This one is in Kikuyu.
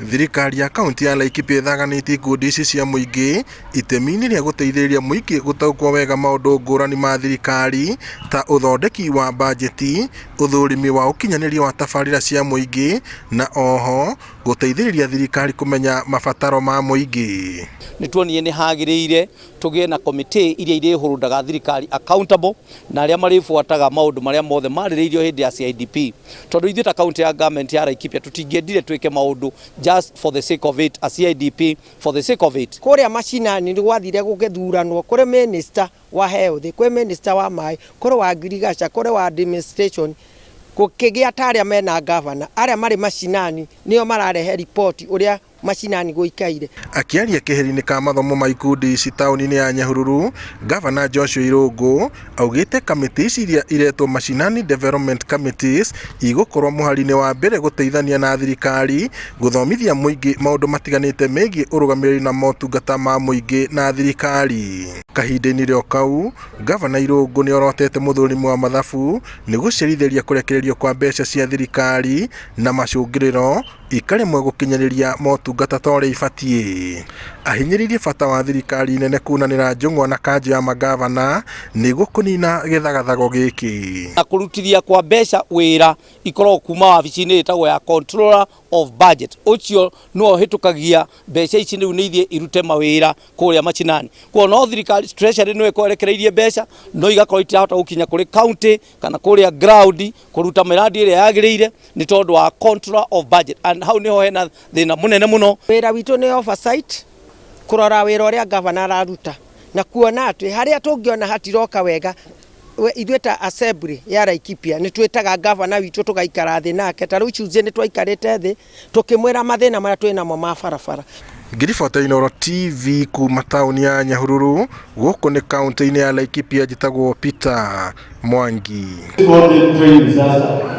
Thirikari ya kaunti ya Laikipia ĩthaganĩtie ikundi ici cia mũingĩ itemi-inĩ rĩa gũteithĩrĩria mũingĩ gũtaũkwo wega maũndũ ngũrani ma thirikari ta ũthondeki wa bajeti, ũthũrimi wa ũkinyanĩria wa tabarĩra cia mũingĩ na oho gũteithĩrĩria thirikari kũmenya mabataro ma mũingĩ. Nĩ tuonire nĩ hagĩrĩire tũgĩe na komĩtĩ iria irĩhũrũndaga thirikari accountable na arĩa marĩbuataga maũndũ marĩa mothe marĩrĩirio hĩndĩ ya CIDP, tondũ ithuĩ ta county ya government ya Laikipia tũtingĩendire twĩke maũndũ just for the sake of it, a CIDP for the sake of it. Kũrĩa macinani nĩ gwathire gũgĩthuranwo kũrĩ minister wa health, kwĩ minister wa maĩ, kũrĩ wa agriculture, kũrĩ wa administration, gũkĩgĩa ta arĩa mena governor arĩa marĩ macinani nĩo mararehe riboti ũrĩa macinani gũikaire. Akĩaria keheri-inĩ ka mathomo ma ikundi ici taũni-inĩ ya Nyahururu, Gavana Joshua Irũngũ augĩte kamĩtĩ ici iria iretwo Mashinani Development Committees igũkorwo mũhari-inĩ wa mbere gũteithania na thirikari gũthomithia mũingĩ maũndũ matiganĩte megiĩ ũrũgamĩrĩri na motungata ma mũingĩ na thirikari. Kahinda-inĩ o kau, Gavana Irũngũ nĩorotete mũthũrimi wa mathabu nĩ gũcerithĩria kũrekererio kwa mbeca cia thirikari na macũngĩrĩro ikaremwo gũkinyanĩria motungata ta ũrĩa ibatiĩ. Ahinyĩrĩirie bata wa thirikari nene kunanĩra njũng'wa na kanjũ ya mangavana nĩguo kũnina gĩthagathago gĩkĩ. Na kũrutithia kwa mbeca wĩra ikoragwo kuma wabici-inĩ ĩtagwo ya Controller of Budget, ũcio nĩwe ũhĩtũkagia mbeca ici rĩu nĩ ithiĩ irute mawĩra kũrĩa macinani. Koguo no thirikari treasury nĩyo ĩkwerekereirie mbeca no igakorwo itirahota gũkinya kũrĩ county kana kũrĩa ground kũruta mĩrandi ĩrĩa yagĩrĩire nĩ tondũ wa Controller of Budget, and hau nĩho hena thĩna mũnene mũno. Wĩra witũ nĩ oversight, kũrora wĩra ũrĩa gavana araruta na kuona atĩ harĩa tũngĩona hatiroka wega, ithuĩ ta assembly ya Laikipia nĩ twĩtaga gavana witũ tũgaikara thĩ nake. Ta rĩu Tuesday nĩ twaikarĩte thĩ tũkĩmwĩra mathĩna marĩa twĩ namo ma barabara. Ngĩribota Inooro TV kuma taũni ya Nyahururu gũkũ nĩ kaunti-inĩ ya Laikipia, njĩtagwo Peter Mwangi. Sasa.